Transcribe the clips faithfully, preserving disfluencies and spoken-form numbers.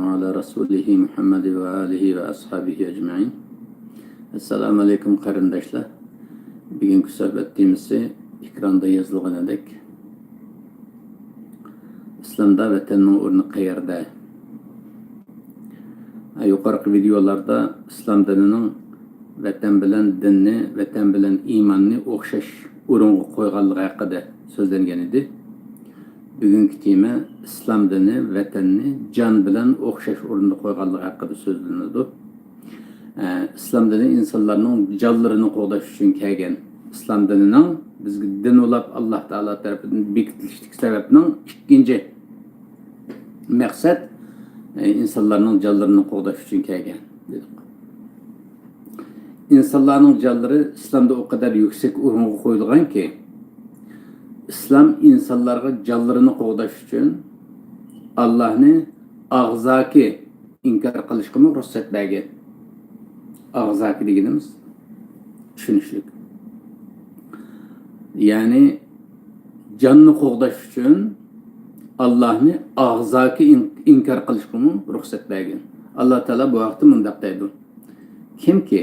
وعلى رسوله محمد وآله وأصحابه أجمعين. ئەسسالامۇ ئەلەيكۇم، قېرىنداشلار. بۈگۈنكى سۆھبەت تېمىسى ئېكراندا يېزىلغىنىدەك، ئىسلامدا ۋەتەننىڭ ئورنى قەيەردە؟ يۇقىرىقى ۋىدېئولاردا ئىسلام دىنىنىڭ ۋەتەن بىلەن دىننى، ۋەتەن بىلەن ئىماننى ئوخشاش ئورۇنغا قويغانلىقى ھەققىدە سۆزلەنگەن ئىدى. بۈگۈنكى تېما ئىسلام دىنى ۋەتەننى جان بىلەن ئوخشاش ئورۇندا قويغانلىقى ھەققىدە سۆزلىنىدۇ. ئە، ئىسلام دىنى ئىنسانلارنىڭ جانلىرىنى قوغداش ئۈچۈن كەلگەن. ئىسلام دىنىنىڭ بىزگە دىن بولاپ ئاللاھ تائالا تەرىپىدىن بېكىتىلىشتىكى سەۋەبنىڭ ئىككىنچى مەقسەت، ئە، ئىنسانلارنىڭ جانلىرىنى قوغداش ئۈچۈن كەلگەن، دېدۇق. ئىنسانلارنىڭ جانلىرى ئىسلامدا ئۇ قەدەر يۈكسەك ئورۇنغا قويۇلغانكى، ئىسلام ئىنسانلارغا جانلىرىنى قوغداش ئۈچۈن ئاللاھنى ئاغزاكى ئىنكار قىلىشقىمۇ رۇخسەت بەرگەن. ئاغزاكى دېگىنىمىز چۈشىنىشلىك. يەنى جاننى قوغداش ئۈچۈن ئاللاھنى ئاغزاكى ئىن-، ئىنكار قىلىشقىمۇ رۇخسەت بەرگەن. ئاللاھ تائالا بۇ ھەقتە مۇنداق دەيدۇ: كىمكى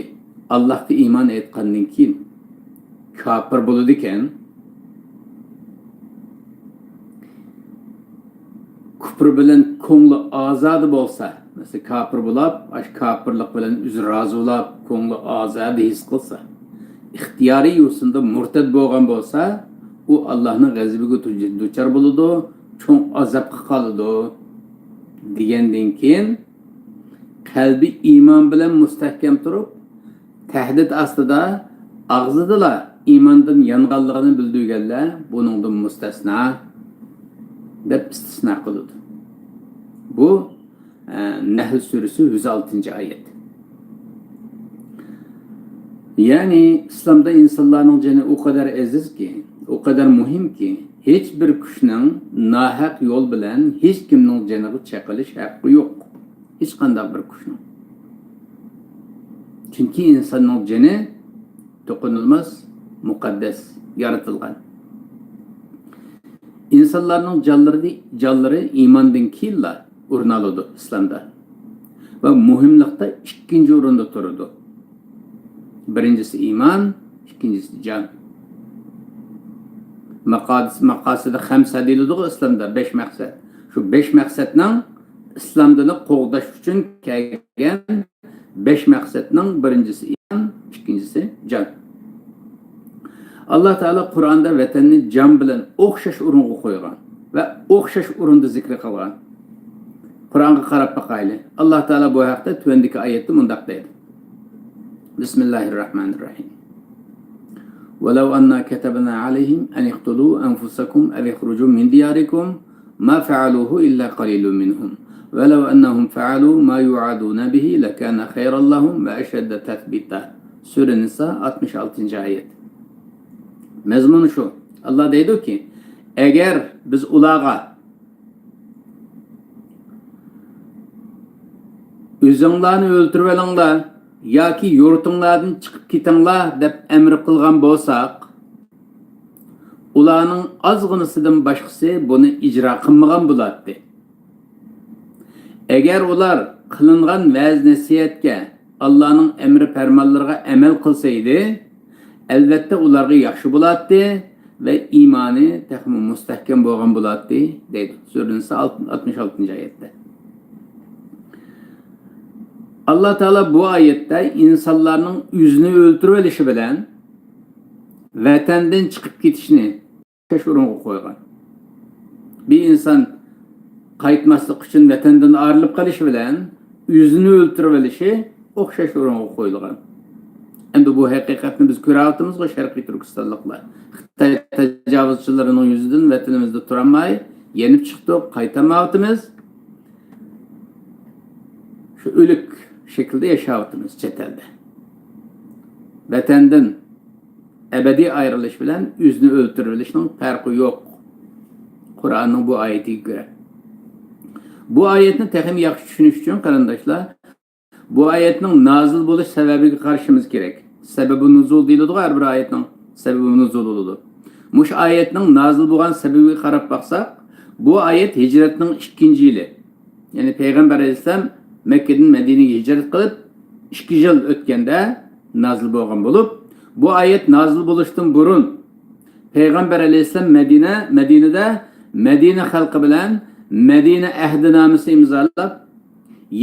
ئاللاھقا ئىمان ئېيتقاندىن كېيىن كاپىر بولىدىكەن، كۇپر بىلەن كۆڭلى ئازادە بولسا، مەسىلەن، كاپىر بولاپ، ئاشۇ كاپىرلىق بىلەن ئۆزى رازى بولاپ، كۆڭلى ئازادە ھېس قىلسا، ئىختىيارىي يوسۇندا مۇرتەد بولغان بولسا، ئۇ ئاللاھنىڭ غەزىپىگە دۇچ-، دۇچار بولىدۇ، چوڭ ئازابقا قالىدۇ، دېگەندىن كېيىن، قەلبى ئىمان بىلەن مۇستەھكەم تۇرۇپ، تەھدىت ئاستىدا ئاغزىدىلا ئىماندىن يانغانلىقىنى بىلدۈرگەنلەر بۇنىڭدىن مۇستەسنا، دەپ ئىستىسنا قىلىدۇ. بۇ، ئە، نەھل سۈرىسى يۈز ئالتىنچى ئايەت. يەنى ئىسلامدا ئىنسانلارنىڭ جېنى ئۇ قەدەر ئەزىزكى، ئۇ قەدەر مۇھىمكى، ھېچ بىر كۈچنىڭ ناھەق يول بىلەن ھېچ كىمنىڭ جېنىغا چېقىلىش ھەققى يوق. ھېچقانداق بىر كۈچنىڭ. چۈنكى ئىنساننىڭ جېنى توقۇنۇلماس، مۇقەددەس، يارىتىلغان. ئىنسانلارنىڭ جانلىرى، جانلىرى ئىماندىن كېيىنلا ئورۇن ئالىدۇ ئىسلامدا. ۋە مۇھىملىقتا ئىككىنچى ئورۇندا تۇرىدۇ. بىرىنچىسى ئىمان، ئىككىنچىسى جان. ماقادىس-، ماقاسىدى خەمسە دېيىلىدىغۇ ئىسلامدا، بەش مەقسەت. شۇ بەش مەقسەتنىڭ ئىسلام دىنى قوغداش ئۈچۈن كەلگەن بەش مەقسەتنىڭ بىرىنچىسى ئىمان، ئىككىنچىسى جان. ئاللاھ تائالا قۇرئاندا ۋەتەننى جان بىلەن ئوخشاش ئورۇنغا قويغان ۋە ئوخشاش ئورۇندا زىكىر قىلغان. قۇرئانغا قاراپ باقايلى. ئاللاھ تائالا بۇ ھەقتە تۆۋەندىكى ئايەتتە مۇنداق دەيدۇ: بسم الله الرحمن الرحيم. ولو أنا كتبنا عليهم أن اقتلوا أنفسكم أو اخرجوا من دياركم ما فعلوه إلا قليل منهم ولو أنهم فعلوا ما يوعظون به لكان خيرا لهم وأشد تثبيتا. سۈرە نىسا، ئاتمىش ئالتىنچى ئايەت. مەزمۇنى شۇ. ئاللاھ دەيدۇكى، ئەگەر بىز ئۇلارغا ئۆزۈڭلارنى ئۆلتۈرۈۋېلىڭلار ياكى يۇرتۇڭلاردىن چىقىپ كېتىڭلار دەپ ئەمر قىلغان بولساق، ئۇلارنىڭ ئازغىنىسىدىن باشقىسى بۇنى ئىجرا قىلمىغان بولاتتى. ئەگەر ئۇلار قىلىنغان ۋەز-نەسىھەتكە، ئاللانىڭ ئەمرى پەرمانلىرىغا ئەمەل قىلسا ئىدى، ئەلۋەتتە ئۇلارغا ياخشى بولاتتى ۋە ئىمانى تېخىمۇ مۇستەھكەم بولغان بولاتتى، دەيدۇ. سۈرە نىسا، ئاتمىش ئالتىنچى ئايەتتە. ئاللا تائالا بۇ ئايەتتە ئىنسانلارنىڭ ئۆزىنى ئۆلتۈرۈۋېلىشى بىلەن ۋەتەندىن چىقىپ كېتىشنى ئوخشاش ئورۇنغا قويغان. بىر ئىنسان قايتماسلىق ئۈچۈن ۋەتەندىن ئايرىلىپ قېلىشى بىلەن ئۆزىنى ئۆلتۈرۈۋېلىشى ئوخشاش ئورۇنغا قويۇلغان. ئەمدى بۇ ھەقىقەتنى بىز كۆرۈۋاتىمىزغۇ، شەرقىي تۈركىستانلىقلار. خىتاي تاجاۋۇزچىلىرىنىڭ يۈزىدىن ۋەتىنىمىزدە تۇرالماي، يېنىپ چىقتۇق، قايتالمايۋاتىمىز. شۇ ئۆلۈك شەكلىدە ياشاۋاتىمىز چەت ئەلدە. ۋەتەندىن ئەبەدىي ئايرىلىش بىلەن ئۆزىنى ئۆلتۈرۈۋېلىشنىڭ پەرقى يوق. قۇرئاننىڭ بۇ ئايىتىگە كۆرە. بۇ ئايەتنى تېخىمۇ ياخشى چۈشىنىش ئۈچۈن، قېرىنداشلار، بۇ ئايەتنىڭ نازىل بولۇش سەۋەبىگە قارىشىمىز كېرەك. سەبەبۇ نۇزۇل دېيىلىدىغۇ، ھەر بىر ئايەتنىڭ سەبەبۇ نۇزۇل بولىدۇ. مۇشۇ ئايەتنىڭ نازىل بولغان سەۋەبىگە قاراپ باقساق، بۇ ئايەت ھىجرەتنىڭ ئىككىنچى يىلى. يەنى پەيغەمبەر ئەلەيھىسسالام مەككىدىن مەدىنىگە ھىجرەت قىلىپ ئىككى يىل ئۆتكەندە نازىل بولغان بولۇپ، بۇ ئايەت نازىل بولۇشتىن بۇرۇن پەيغەمبەر ئەلەيھىسسالام مەدىنە، مەدىنىدە مەدىنە خەلقى بىلەن مەدىنە ئەھدىنامىسى ئىمزالاپ،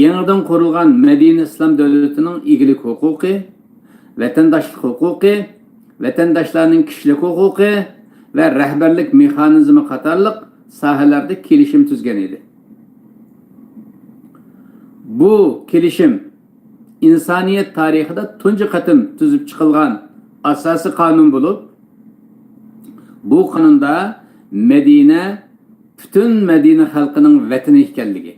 يېڭىدىن قۇرۇلغان مەدىنە ئىسلام دۆلىتىنىڭ ئىگىلىك ھوقۇقى، ۋەتەنداشلىق ھوقۇقى، ۋەتەنداشلارنىڭ كىشىلىك ھوقۇقى ۋە رەھبەرلىك مېخانىزمى قاتارلىق ساھەلەردە كېلىشىم تۈزگەن ئىدى. بۇ كېلىشىم ئىنسانىيەت تارىخىدا تۇنجى قېتىم تۈزۈپ چىقىلغان ئاساسىي قانۇن بولۇپ، بۇ قانۇندا مەدىنە پۈتۈن مەدىنە خەلقىنىڭ ۋەتىنى ئىكەنلىكى،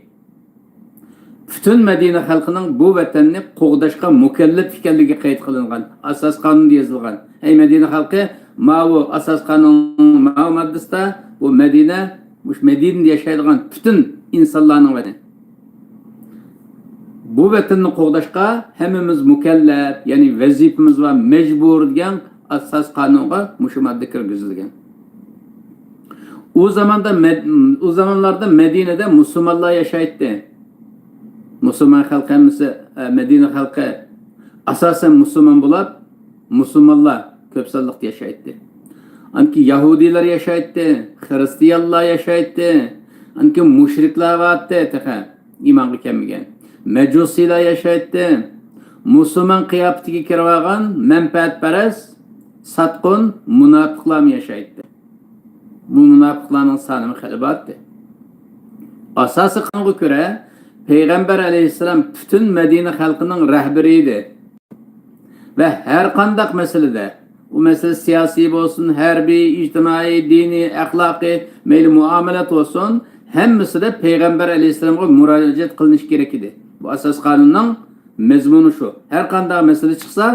پۈتۈن مەدىنە خەلقىنىڭ بۇ ۋەتەننى قوغداشقا مۇكەللەپ ئىكەنلىكى قەيت قىلىنغان، ئاساسىي قانۇندا يېزىلغان. ئەي مەدىنە خەلقى، ماۋۇ ئاساسىي قانۇننىڭ ماۋۇ ماددىسىدا بۇ مەدىنە، مۇشۇ مەدىنىدە ياشايدىغان پۈتۈن ئىنسانلارنىڭ ۋەتىنى. بۇ ۋەتەننى قوغداشقا ھەممىمىز مۇكەللەپ، يەنى ۋەزىپىمىز ۋە مەجبۇر دېگەن ئاساسىي قانۇنغا مۇشۇ ماددا كىرگۈزۈلگەن. ئۇ زاماندا مەد-، ئۇ زامانلاردا مەدىنىدە مۇسۇلمانلار ياشايتتى. مۇسۇلمان خەلق ھەممىسى، ئە، مەدىنە خەلقى ئاساسەن مۇسۇلمان بولۇپ، مۇسۇلمانلار كۆپ سانلىقتا ياشايتتى. ئاندىن كېيىن يەھۇدىيلار ياشايتتى، خىرىستىيانلار ياشايتتى، ئاندىن كېيىن مۇشرىكلار بارتتى تېخى ئىمانغا كەلمىگەن. مەجۇسىيلار ياشايتتى. مۇسۇلمان قىياپىتىگە كىرىۋالغان مەنپەئەتپەرەس، ساتقۇن، مۇناپىقلارمۇ ياشايتتى. بۇ مۇناپىقلارنىڭ سانىمۇ خېلى بارتتى. ئاساسىي قانۇنغا كۆرە، پەيغەمبەر ئەلەيھىسسالام پۈتۈن مەدىنە خەلقىنىڭ رەھبىرى ئىدى. ۋە ھەر قانداق مەسىلىدە، ئۇ مەسىلە سىياسىي بولسۇن، ھەربىي، ئىجتىمائىي، دىنىي، ئەخلاقىي، مەيلى مۇئامىلات بولسۇن، ھەممىسىدە پەيغەمبەر ئەلەيھىسسالامغا مۇراجىئەت قىلىنىشى كېرەك ئىدى. بۇ ئاساسىي قانۇننىڭ مەزمۇنى شۇ. ھەر قانداق مەسىلە چىقسا،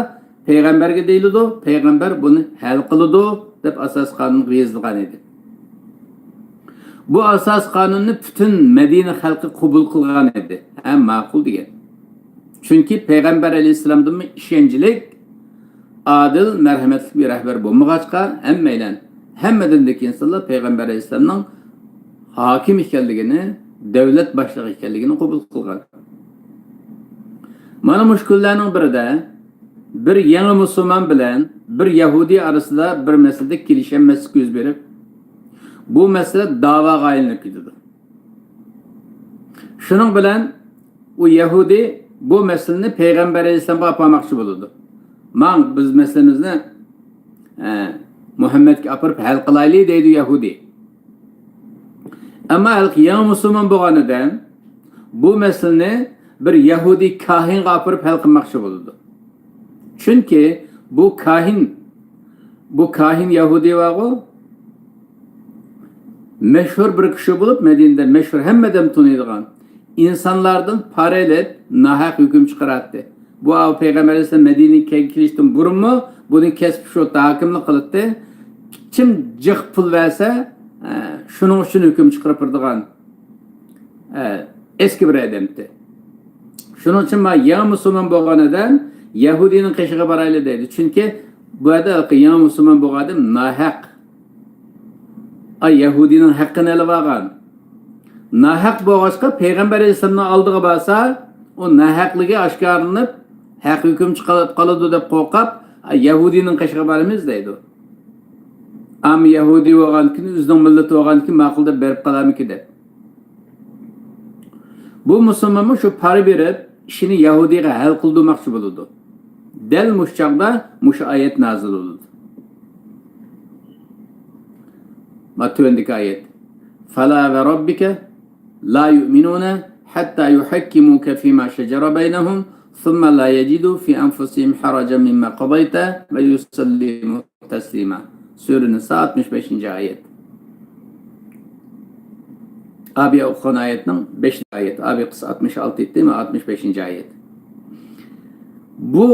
پەيغەمبەرگە دېيىلىدۇ، پەيغەمبەر بۇنى ھەل قىلىدۇ، دەپ ئاساسىي قانۇنغا يېزىلغان ئىدى. بۇ ئاساسىي قانۇننى پۈتۈن مەدىنە خەلقى قوبۇل قىلغان ئىدى. ھە، ماقۇل دېگەن. چۈنكى پەيغەمبەر ئەلەيھىسسالامدىنمۇ ئىشەنچلىك، ئادىل، مەرھەمەتلىك بىر رەھبەر بولمىغاچقا، ھەممەيلەن، ھەممە دىندىكى ئىنسانلار پەيغەمبەر ئەلەيھىسسالامنىڭ ھاكىم ئىكەنلىكىنى، دۆلەت باشلىقى ئىكەنلىكىنى قوبۇل قىلغان. مانا مۇشۇ كۈنلەرنىڭ بىرىدە بىر يېڭى مۇسۇلمان بىلەن بىر يەھۇدىي ئارىسىدا بىر مەسىلىدە كېلىشەلمەسلىك يۈز بېرىپ، بۇ مەسىلە داۋاغا ئايلىنىپ كېتىدۇ. شۇنىڭ بىلەن ئۇ يەھۇدىي بۇ مەسىلىنى پەيغەمبەر ئەلەيھىسسالامغا ئاپارماقچى بولىدۇ. ماڭ، بىز مەسىلىمىزنى، ئە، مۇھەممەدكە ئاپىرىپ ھەل قىلايلى، دەيدۇ يەھۇدىي. ئەمما ھېلىقى يېڭى مۇسۇلمان بولغان ئادەم بۇ مەسىلىنى بىر يەھۇدىي كاھىنغا ئاپىرىپ ھەل قىلماقچى بولىدۇ. چۈنكى بۇ كاھىن، بۇ كاھىن يەھۇدىي بارغۇ، مەشھۇر بىر كىشى بولۇپ، مەدىنىدە مەشھۇر، ھەممە ئادەم تونۇيدىغان، ئىنسانلاردىن پارا ئېلىپ، ناھەق ھۆكۈم چىقىراتتى. بۇ ئاۋۇ پەيغەمبەر ئەلەيھىسسالام مەدىنىگە كەل-، كېلىشتىن بۇرۇنمۇ بۇنى كەسىپ شۇ ھاكىملىق قىلاتتى. كىم جىق پۇل بەرسە، ئە، شۇنىڭ ئۈچۈن ھۆكۈم چىقىرىپ بېرىدىغان، ئە، ئەسكى بىر ئادەمتى. شۇنىڭ ئۈچۈن مانا يېڭى مۇسۇلمان بولغان ئادەم يەھۇدىينىڭ قېشىغا بارايلى دەيدۇ. چۈنكى بۇ يەردە يېڭى مۇسۇلمان بولغان ئادەم ناھەق. ئاي، يەھۇدىينىڭ ھەققىنى ئېلىۋالغان. ناھەق بولغاچقا، پەيغەمبەر ئەلەيھىسسالامنىڭ ئالدىغا بارسا، ئۇ ناھەقلىكى ئاشكارىلىنىپ، ھەق ھۆكۈم چىقىپ قالىدۇ دەپ قورقۇپ، ئاي، يەھۇدىينىڭ قېشىغا بارىمىز دەيدۇ. ئەمما يەھۇدىي بولغاندىكىن، ئۆزىنىڭ مىللىتى بولغاندىكىن، ماقۇل دەپ بېرىپ قالارمىكىن دەپ. بۇ مۇسۇلمانمۇ شۇ پارا بېرىپ، ئىشىنى يەھۇدىيغا ھەل قىلدۇرماقچى بولىدۇ. دەل مۇشۇ چاغدا مۇشۇ ئايەت نازىل بولىدۇ. ما تۆۋەندىكى ئايەت. فلا وربك لا يؤمنون حتى يحكموك فيما شجر بينهم ثم لا يجدوا في أنفسهم حرجا مما قضيت ويسلموا تەسلىما. سۈرە نىسا، ئاتمىش بەشىنچى ئايەت. ئابى ئوقۇغان ئايەتنىڭ بەشىنچى ئايەت. ئابى قىس ئاتمىش ئالتە ئېيتتى، مانا ئاتمىش بەشىنچى ئايەت. بۇ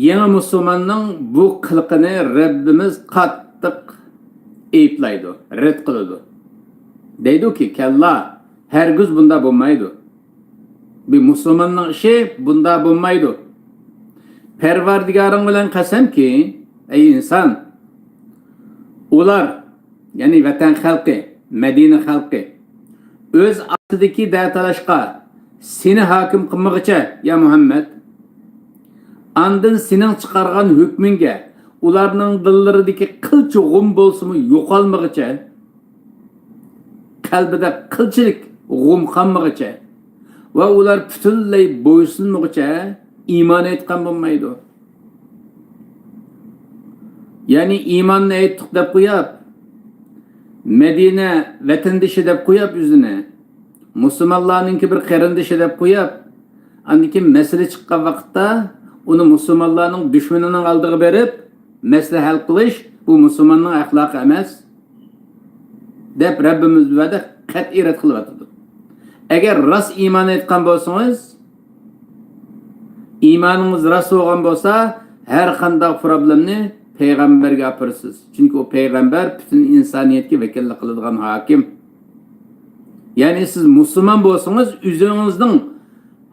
يېڭى مۇسۇلماننىڭ بۇ قىلىقىنى رەببىمىز قاتتىق ئەيىبلەيدۇ، رەت قىلىدۇ. دەيدۇكى، كەللا، ھەرگىز بۇنداق بولمايدۇ. بىر مۇسۇلماننىڭ ئىشى بۇنداق بولمايدۇ. پەرۋەردىگارىڭ بىلەن قەسەمكى، ئەي ئىنسان، ئۇلار، يەنى ۋەتەن خەلقى، مەدىنە خەلقى، ئۆز ئاستىدىكى دەتالاشقا سېنى ھاكىم قىلمىغىچە، يا مۇھەممەد، ئاندىن سېنىڭ چىقارغان ھۆكمۈڭگە ئۇلارنىڭ دىللىرىدىكى قىلچە غۇم بولسىمۇ يوقالمىغىچە، قەلبىدە قىلچىلىك غۇم قالمىغىچە ۋە ئۇلار پۈتۈنلەي بويسۇنمىغۇچە ئىمان ئېيتقان بولمايدۇ. يەنى ئىماننى ئېيتتۇق دەپ قويۇپ، مەدىنە ۋەتەندىشى دەپ قويۇپ ئۆزىنى، مۇسۇلمانلارنىڭكى بىر قېرىندىشى دەپ قويۇپ، ئاندىن كېيىن مەسىلە چىققان ۋاقىتتا ئۇنى مۇسۇلمانلارنىڭ دۈشمىنىنىڭ ئالدىغا بېرىپ مەسىلە ھەل قىلىش، بۇ مۇسۇلماننىڭ ئەخلاقى ئەمەس، دەپ رەببىمىز بۇ يەردە قەتئىي رەت قىلىۋاتىدۇ. ئەگەر راست ئىمان ئېيتقان بولسىڭىز، ئىمانىڭىز راست بولغان بولسا، ھەر قانداق پروبلېمنى پەيغەمبەرگە ئاپىرىسىز. چۈنكى ئۇ پەيغەمبەر پۈتۈن ئىنسانىيەتكە ۋەكىللىك قىلىدىغان ھاكىم. يەنى سىز مۇسۇلمان بولسىڭىز، ئۆزىڭىزنىڭ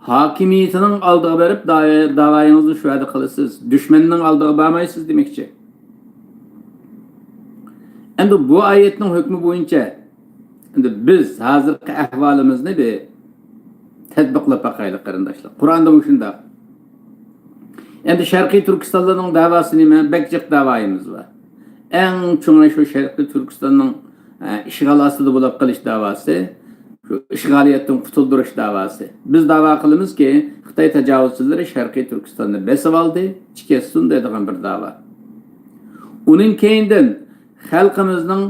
ھاكىمىيىتىنىڭ ئالدىغا بېرىپ داۋا-، داۋايىڭىزنى شۇ يەردە قىلىسىز. دۈشمەننىڭ ئالدىغا بارمايسىز دېمەكچى. ئەمدى بۇ ئايەتنىڭ ھۆكمى بويىچە، ئەمدى بىز ھازىرقى ئەھۋالىمىزنى بىر تەتبىقلاپ باقايلى، قېرىنداشلار. قۇرئاندا مۇشۇنداق. ئەمدى شەرقىي تۈركىستانلارنىڭ داۋاسى نېمە؟ بەك جىق داۋايىمىز بار. ئەڭ چوڭى شۇ شەرقىي تۈركىستاننىڭ، ئە، ئىشغال ئاستىدا بولۇپ قېلىش داۋاسى. شۇ ئىشغالىيەتتىن قۇتۇلدۇرۇش داۋاسى. بىز داۋا قىلىمىزكى، خىتاي تاجاۋۇزچىلىرى شەرقىي تۈركىستاننى بېسىۋالدى، چېكىتسۇن دەيدىغان بىر داۋا. ئۇنىڭ كەينىدىن خەلقىمىزنىڭ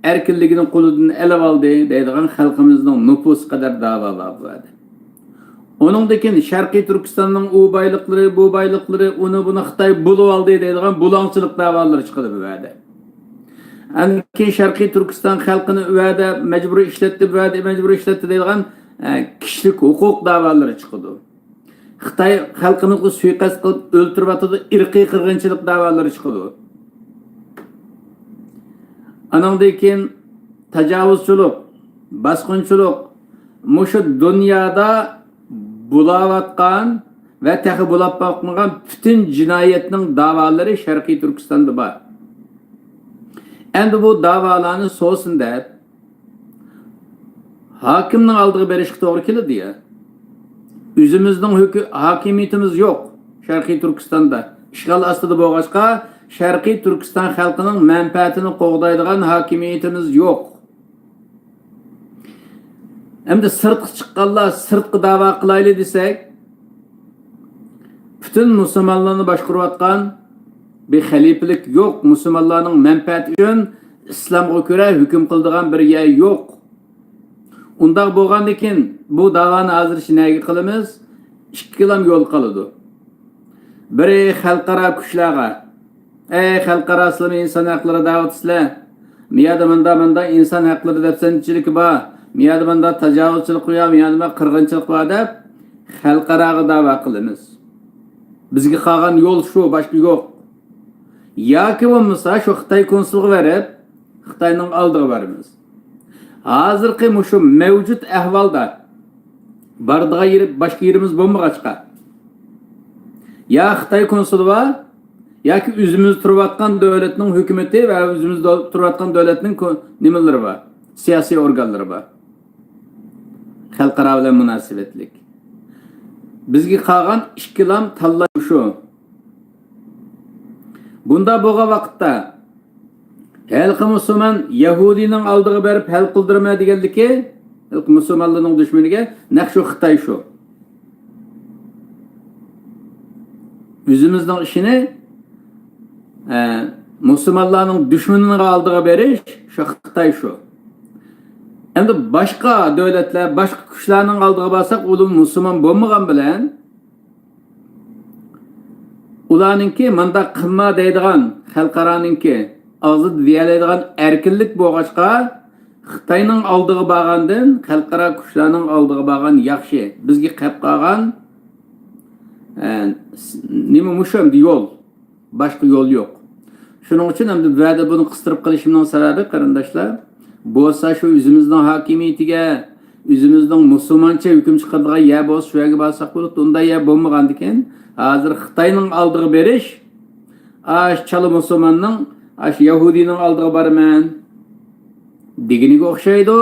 ئەركىنلىكىنى قولىدىن ئېلىۋالدى دەيدىغان خەلقىمىزنىڭ نوپۇسى قەدەر داۋا بار بۇ يەردە. ئۇنىڭدىن كېيىن شەرقىي تۈركىستاننىڭ ئۇ بايلىقلىرى، بۇ بايلىقلىرى، ئۇنى بۇنى خىتاي بۇلىۋالدى دەيدىغان بۇلاڭچىلىق داۋالىرى چىقىدۇ بۇ يەردە. ئاندىن كېيىن شەرقىي تۈركىستان خەلقىنى ئۇ يەردە مەجبۇرىي ئىشلەتتى، بۇ يەردە مەجبۇرىي ئىشلەتتى دەيدىغان، ئە، كىشىلىك ھوقۇق داۋالىرى چىقىدۇ. خىتاي خەلقىمىزغا سۇيىقەست قىلىپ ئۆلتۈرۈۋاتىدۇ، ئىرقىي قىرغىنچىلىق داۋالىرى چىقىدۇ. ئانىڭدىن كېيىن تاجاۋۇزچىلىق، باسقۇنچىلىق، مۇشۇ دۇنيادا بولاۋاتقان ۋە تېخى بولاپ باقمىغان پۈتۈن جىنايەتنىڭ داۋالىرى شەرقىي تۈركىستاندا بار. ئەمدى بۇ داۋالارنى سوسۇن دەپ، ھاكىمنىڭ ئالدىغا بېرىشقا توغرا كېلىدۇ يا. ئۆزىمىزنىڭ ھۆكۈ-، ھاكىمىيىتىمىز يوق شەرقىي تۈركىستاندا. ئىشغال ئاستىدا بولغاچقا، شەرقىي تۈركىستان خەلقىنىڭ مەنپەئەتىنى قوغدايدىغان ھاكىمىيىتىمىز يوق. ئەمدى سىرتقا چىققانلار سىرتقا داۋا قىلايلى دېسەك، پۈتۈن مۇسۇلمانلارنى باشقۇرۇۋاتقان بىر خەلىپىلىك يوق. مۇسۇلمانلارنىڭ مەنپەئەتى ئۈچۈن ئىسلامغا كۆرە ھۆكۈم قىلىدىغان بىر يەر يوق. ئۇنداق بولغاندىكىن بۇ داۋانى ھازىرچە نەگە قىلىمىز؟ ئىككىلام يول قالىدۇ. بىرى خەلقئارا كۈچلەرگە، ئەي خەلقئارا، سىلەرمۇ ئىنسان ھەقلىرى دەۋاتىسىلەر. مىيادا ماندا ماندا ئىنسان ھەقلىرى دەپسەندىچىلىكى بار. مىيادا ماندا تاجاۋۇزچىلىق بار، مىيادا ماندا قىرغىنچىلىق بار دەپ خەلقئاراغا داۋا قىلىمىز. بىزگە قالغان يول شۇ، باشقا يوق. ياكى بولمىسا شۇ خىتاي كونسۇلىغا بېرىپ، خىتاينىڭ ئالدىغا بارىمىز. ھازىرقى مۇشۇ مەۋجۇت ئەھۋالدا بارىدىغان يېرى، باشقا يېرىمىز بولمىغاچقا، يا خىتاي كونسۇلى بار، ياكى ئۆزىمىز تۇرۇۋاتقان دۆلەتنىڭ ھۆكۈمىتى ۋە ئۆزىمىز دۆ-، تۇرۇۋاتقان دۆلەتنىڭ كو-، نېمىلىرى بار، سىياسىي ئورگانلىرى بار. خەلقئارا بىلەن مۇناسىۋەتلىك. بىزگە قالغان ئىككىلام تاللاش شۇ. بۇنداق بولغان ۋاقىتتا، ھېلىقى مۇسۇلمان يەھۇدىينىڭ ئالدىغا بېرىپ ھەل قىلدۇرىمەن دېگەنلىكى، ھېلىقى مۇسۇلمانلارنىڭ دۈشمىنىگە نەق شۇ خىتاي شۇ. ئۆزىمىزنىڭ ئىشىنى، ئە، مۇسۇلمانلارنىڭ دۈشمىنىنىڭ ئالدىغا بېرىش شۇ خىتاي شۇ. ئەمدى باشقا دۆلەتلەر، باشقا كۈچلەرنىڭ ئالدىغا بارساق، ئۇلار مۇسۇلمان بولمىغان بىلەن، ئۇلارنىڭكى مانداق قىلما دەيدىغان، خەلقئارانىڭكى ئاغزىدا دېيەلەيدىغان ئەركىنلىك بولغاچقا، خىتاينىڭ ئالدىغا بارغاندىن، خەلقئارا كۈچلەرنىڭ ئالدىغا بارغان ياخشى. بىزگە قېلىپ قالغان، ئە، س-، نېمە مۇشۇ ئەمدى يول. باشقا يول يوق. شۇنىڭ ئۈچۈن ئەمدى بۇ يەردە بۇنى قىستۇرۇپ قېلىشىمنىڭ سەۋەبى، قېرىنداشلار، بولسا شۇ ئۆزىمىزنىڭ ھاكىمىيىتىگە، ئۆزىمىزنىڭ مۇسۇلمانچە ھۆكۈم چىقىرىدىغان يەر بولسا، شۇ يەرگە بارساق بولىدۇ. ئۇنداق يەر بولمىغاندىكىن، ھازىر خىتاينىڭ ئالدىغا بېرىش، ئاشۇ چالا مۇسۇلماننىڭ، ئاشۇ يەھۇدىينىڭ ئالدىغا بارىمەن دېگىنىگە ئوخشايدۇ.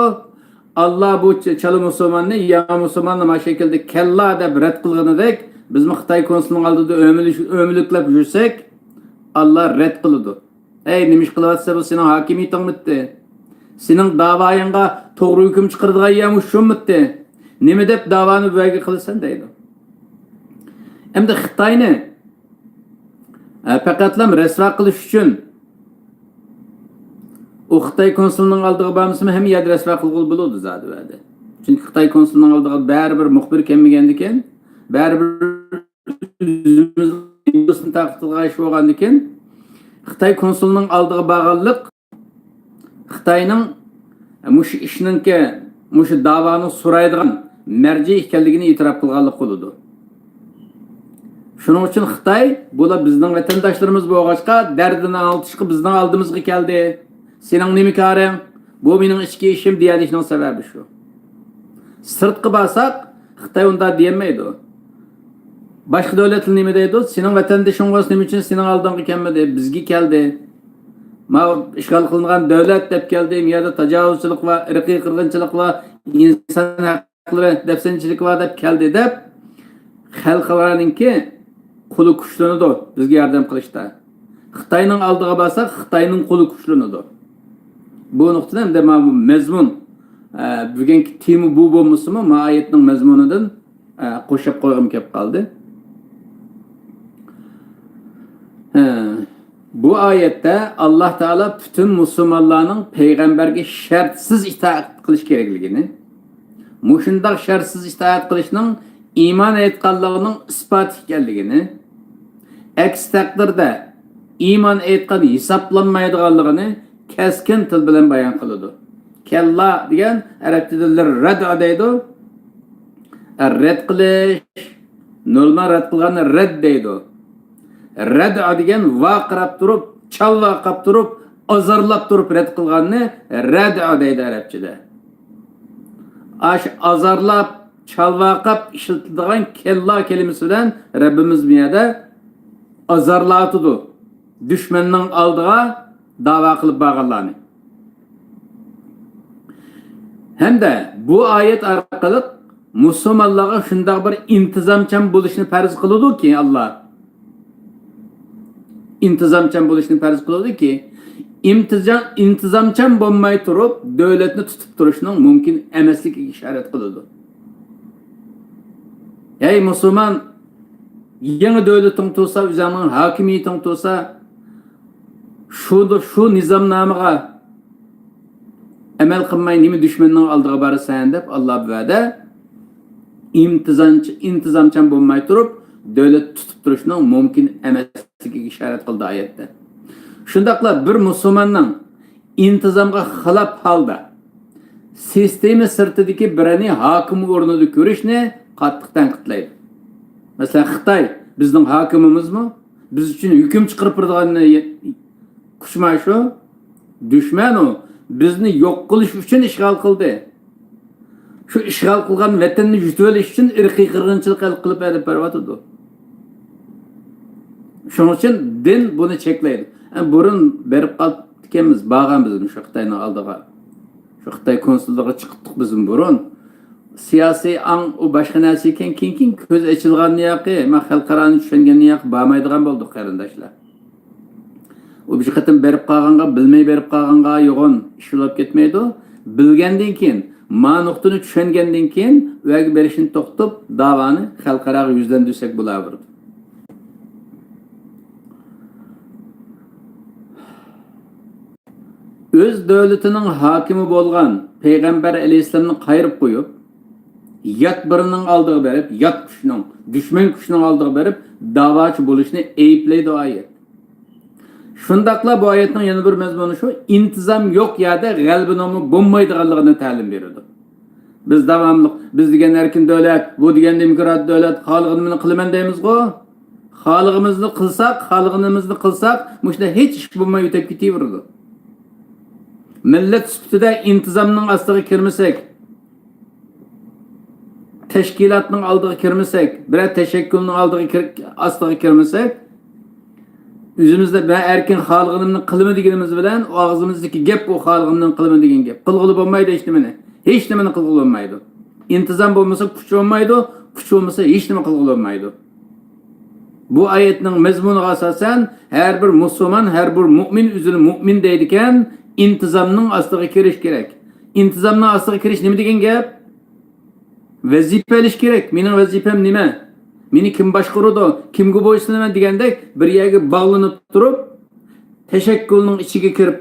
ئاللا بۇ چ-، چالا مۇسۇلماننى، ياڭى مۇسۇلماننى مانا شەكىلدە كەللا دەپ رەت قىلغىنىدەك، بىزمۇ خىتاي كونسۇلىنىڭ ئالدىدا ئۆمىلىش-، ئۆمىلىكلەپ يۈرسەك، ئاللا رەت قىلىدۇ. ئەي، نېمە ئىش قىلىۋاتىسەن، بۇ سېنىڭ ھاكىمىيىتىڭمىتتى؟ سېنىڭ داۋايىڭغا توغرا ھۆكۈم چىقىرىدىغان يەر مۇشۇمىتتى؟ نېمە دەپ داۋانى بۇ يەرگە قىلىسەن دەيدۇ. ئەمدى خىتاينى، ئە، پەقەتلا رەسۋا قىلىش ئۈچۈن ئۇ خىتاي كونسۇلىنىڭ ئالدىغا بارمىسىمۇ ھەممە يەردە رەسۋا قىلغىلى بولىدۇ زادى بۇ يەردە. چۈنكى خىتاي كونسۇلىنىڭ ئالدىغا بەرىبىر مۇخبىر كەلمىگەندىكىن، بەرىبىر ئۆزىمىزنىڭ تارقىتىدىغان ئىش بولغاندىكىن، خىتاي كونسۇلىنىڭ ئالدىغا بارغانلىق خىتاينىڭ مۇشۇ ئىشنىڭكى، مۇشۇ داۋانىڭ سورايدىغان مەرجى ئىكەنلىكىنى ئېتىراپ قىلغانلىق بولىدۇ. شۇنىڭ ئۈچۈن خىتاي، بۇلار بىزنىڭ ۋەتەنداشلىرىمىز بولغاچقا، دەردىنى ئاڭلىتىشقا بىزنىڭ ئالدىمىزغا كەلدى. سېنىڭ نېمە كارىڭ؟ بۇ مېنىڭ ئىچكى ئىشىم دېيەلىشىنىڭ سەۋەبى شۇ. سىرتقا بارساق، خىتاي ئۇنداق دېيەلمەيدۇ. باشقا دۆلەتلەر نېمە دەيدۇ؟ سېنىڭ ۋەتەندىشىڭ بولسا نېمە ئۈچۈن سېنىڭ ئالدىڭغا كەلمىدى؟ بىزگە كەلدى. ما ئىشغال قىلىنغان دۆلەت دەپ كەلدى، ما يەردە تاجاۋۇزچىلىق بار، ئىرقىي قىرغىنچىلىق بار، ئىنسان ھەقلىرى دەپسەندىچىلىكى بار دەپ كەلدى دەپ، خەلقئارانىڭكى قولى كۈچلىنىدۇ بىزگە ياردەم قىلىشتا. خىتاينىڭ ئالدىغا بارساق، خىتاينىڭ قولى كۈچلىنىدۇ. بۇ نۇقتىدا ئەمدى مانا بۇ مەزمۇن، ئە، بۈگۈنكى تېما بۇ بولمىسىمۇ، ما ئايەتنىڭ مەزمۇنىدىن، ئە، قوشۇپ قويغۇم كېلىپ قالدى. ئە، بۇ ئايەتتە ئاللا تائالا پۈتۈن مۇسۇلمانلارنىڭ پەيغەمبەرگە شەرتسىز ئىتائەت قىلىش كېرەكلىكىنى، مۇشۇنداق شەرتسىز ئىتائەت قىلىشنىڭ ئىمان ئېيتقانلىقىنىڭ ئىسپاتى ئىكەنلىكىنى، ئەكسى تەقدىردە ئىمان ئېيتقان ھېسابلانمايدىغانلىقىنى كەسكىن تىل بىلەن بايان قىلىدۇ. كەللا دېگەن ئەرەب تىلىدا رەدئ دەيدۇ. رەت قىلىش، نورمال رەت قىلغاننى رەد دەيدۇ. رەدئ دېگەن ۋارقىراپ تۇرۇپ، چالۋاقاپ تۇرۇپ، ئازارلاپ تۇرۇپ رەت قىلغاننى رەدئ دەيدۇ ئەرەبچىدە. ئاشۇ ئازارلاپ، چالۋاقاپ ئىشلىتىدىغان كەللا كەلىمىسى بىلەن رەببىمىز بۇ يەردە ئازارلاۋاتىدۇ دۈشمەننىڭ ئالدىغا داۋا قىلىپ بارغانلارنى. ھەمدە بۇ ئايەت ئارقىلىق مۇسۇلمانلارغا شۇنداق بىر ئىنتىزامچان بولۇشنى پەرز قىلىدۇكى، ئاللا ئىنتىزامچان بولۇشنى پەرز قىلىدۇكى، ئىمتىزا-، ئىنتىزامچان بولماي تۇرۇپ دۆلەتنى تۇتۇپ تۇرۇشنىڭ مۇمكىن ئەمەسلىكىگە ئىشارەت قىلىدۇ. ھەي مۇسۇلمان، يېڭى دۆلىتىڭ تۇرسا، ئۆزۈڭنىڭ ھاكىمىيىتىڭ تۇرسا، شۇ، شۇ نىزامنامىغا ئەمەل قىلماي نېمە دۈشمەننىڭ ئالدىغا بارىسەن دەپ، ئاللا بۇ يەردە ئىنتىزامچ-، ئىنتىزامچان بولماي تۇرۇپ دۆلەت تۇتۇپ تۇرۇشنىڭ مۇمكىن ئەمەسلىكىگە ئىشارەت قىلدى ئايەتتە. شۇنداقلا بىر مۇسۇلماننىڭ ئىنتىزامغا خىلاپ ھالدا سىستېما سىرتىدىكى بىرەرنى ھاكىم ئورنىدا كۆرۈشنى قاتتىق تەنقىدلەيدۇ. مەسىلەن، خىتاي بىزنىڭ ھاكىمىمىزمۇ؟ بىز ئۈچۈن ھۆكۈم چىقىرىپ بېرىدىغان كۈچمۇ شۇ؟ دۈشمەن ئۇ. بىزنى يوق قىلىش ئۈچۈن ئىشغال قىلدى. شۇ ئىشغال قىلغان ۋەتەننى يۇتۇۋېلىش ئۈچۈن ئىرقىي قىرغىنچىلىق قىلىپ ئېلىپ بېرىۋاتىدۇ. شۇنىڭ ئۈچۈن دىن بۇنى چەكلەيدۇ. ئە، بۇرۇن بېرىپ قالىپتىكەنمىز، بارغان بىزمۇ شۇ خىتاينىڭ ئالدىغا. شۇ خىتاي كونسۇللۇقىغا چىقتۇق بىزمۇ بۇرۇن. سىياسىي ئاڭ ئۇ باشقا نەرسە ئىكەن، كېيىن، كېيىن كۆز ئېچىلغاندىن ياقى، ما خەلقئارانى چۈشەنگەندىن ياقى بارمايدىغان بولدۇق قېرىنداشلار. ئۇ بىر قېتىم بېرىپ قالغانغا، بىلمەي بېرىپ قالغانغا يوغان ئىش بولۇپ كەتمەيدۇ. بىلگەندىن كېيىن، ما نۇقتىنى چۈشەنگەندىن كېيىن، ئۇ يەرگە بېرىشنى توختىتىپ، داۋانى خەلقئاراغا يۈزلەندۈرسەك بولاۋېرىدۇ. ئۆز دۆلىتىنىڭ ھاكىمى بولغان پەيغەمبەر ئەلەيھىسسالامنى قايرىپ قويۇپ، يات بىرىنىڭ ئالدىغا بېرىپ، يات كۈچنىڭ، دۈشمەن كۈچنىڭ ئالدىغا بېرىپ، داۋاچى بولۇشنى ئەيىبلەيدۇ ئايەت. شۇنداقلا بۇ ئايەتنىڭ يەنە بىر مەزمۇنى شۇ، ئىنتىزام يوق يەردە غەلىبىنىڭمۇ بولمايدىغانلىقىنى تەلىم بېرىدۇ. بىز داۋاملىق، بىز دېگەن ئەركىن دۆلەت، بۇ دېگەن دېموكرات دۆلەت، خالىغىنىمنى قىلىمەن دەيمىزغۇ؟ خالىغىنىمىزنى قىلساق، خالىغىنىمىزنى قىلساق، مۇشۇنداق ھېچ ئىش بولماي ئۆتۈپ كېتىۋېرىدۇ. مىللەت سۈپىتىدە ئىنتىزامنىڭ ئاستىغا كىرمىسەك، تەشكىلاتنىڭ ئالدىغا كىرمىسەك، بىرەر تەشەككۈلنىڭ ئالدىغا كىر-، ئاستىغا كىرمىسەك، ئۆزىمىزدە مەن ئەركىن خالىغىنىمنى قىلىمەن دېگىنىمىز بىلەن، ئۇ ئاغزىمىزدىكى گەپ، ئۇ خالىغىنىمنى قىلىمەن دېگەن گەپ. قىلغىلى بولمايدۇ ھېچنېمىنى. ھېچ نېمىنى قىلغىلى بولمايدۇ. ئىنتىزام بولمىسا، كۈچ بولمايدۇ، كۈچ بولمىسا، ھېچ نېمە قىلغىلى بولمايدۇ. بۇ ئايەتنىڭ مەزمۇنىغا ئاساسەن، ھەر بىر مۇسۇلمان، ھەر بىر مۇئمىن ئۆزىنى مۇئمىن دەيدىكەن، ئىنتىزامنىڭ ئاستىغا كىرىش كېرەك. ئىنتىزامنىڭ ئاستىغا كىرىش نېمە دېگەن گەپ؟ ۋەزىپە ئېلىش كېرەك. مېنىڭ ۋەزىپەم نېمە؟ مېنى كىم باشقۇرىدۇ؟ كىمگە بويسۇنىمەن دېگەندەك بىر يەرگە باغلىنىپ تۇرۇپ، تەشەككۈلنىڭ ئىچىگە كىرىپ،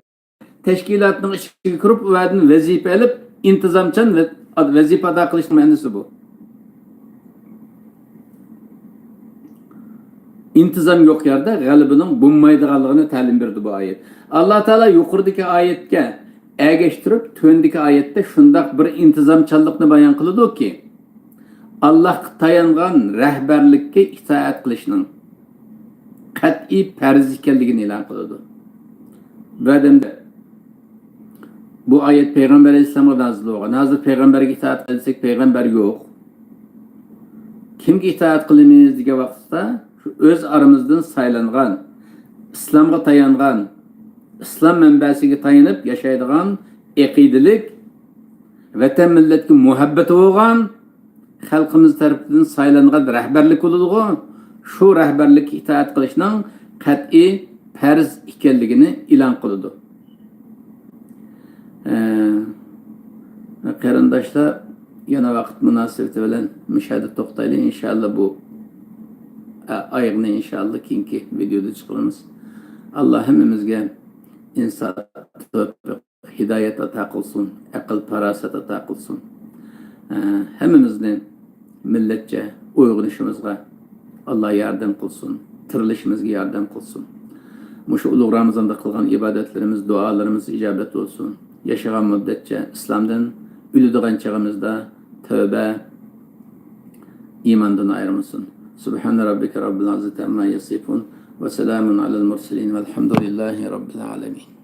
تەشكىلاتنىڭ ئىچىگە كىرىپ، ئۇ يەردىن ۋەزىپە ئېلىپ، ئىنتىزامچان ۋە-، ۋەزىپە ئادا قىلىشنىڭ مەنىسى بۇ. ئىنتىزام يوق يەردە غەلىبىنىڭ بولمايدىغانلىقىنى تەلىم بېرىدۇ بۇ ئايەت. ئاللا تائالا يۇقىرىدىكى ئايەتكە ئەگەشتۈرۈپ، تۆۋەندىكى ئايەتتە شۇنداق بىر ئىنتىزامچانلىقنى بايان قىلىدۇكى، ئاللاھقا تايانغان رەھبەرلىككە ئىتائەت قىلىشنىڭ قەتئىي پەرز ئىكەنلىكىنى ئېلان قىلىدۇ. بۇ ئادەمدە بۇ ئايەت پەيغەمبەر ئەلەيھىسسالامغا نازىل بولغان. ھازىر پەيغەمبەرگە ئىتائەت قىلساق، پەيغەمبەر يوق. كىمگە ئىتائەت قىلىمىز دېگەن ۋاقىتتا، شۇ ئۆز ئارىمىزدىن سايلانغان، ئىسلامغا تايانغان، ئىسلام مەنبەسىگە تايىنىپ ياشايدىغان ئەقىدىلىك، ۋەتەن مىللەتكە مۇھەببىتى بولغان، خەلقىمىز تەرىپىدىن سايلانغان رەھبەرلىك بولىدىغۇ، شۇ رەھبەرلىككە ئىتائەت قىلىشنىڭ قەتئىي پەرز ئىكەنلىكىنى ئېلان قىلىدۇ. ئە، قېرىنداشلار، يەنە ۋاقىت مۇناسىۋىتى بىلەن مۇشۇ يەردە توختايلى. ئىنشاللا بۇ، ئە، ئايەتنى ئىنشاللا كېيىنكى ۋىدېيودا چىقىرىمىز. ئاللا ھەممىمىزگە ئىنساپ، تەۋپىق، ھىدايەت ئاتا قىلسۇن، ئەقىل، پاراسەت ئاتا قىلسۇن. ئە، ھەممىمىزنى مىللەتچە ئويغىنىشىمىزغا ئاللا ياردەم قىلسۇن، تىرىلىشىمىزغا ياردەم قىلسۇن. مۇشۇ ئۇلۇغ رامىزاندا قىلغان ئىبادەتلىرىمىز، دۇئالىرىمىز ئىجابەت بولسۇن. ياشىغان مۇددەتچە ئىسلامدىن، ئۆلىدىغان چېغىمىزدا تەۋبە، ئىماندىن ئايرىمىسۇن. سبحان ربك رب العزة عما يصفون وسلام على المرسلين والحمد لله رب العالمين.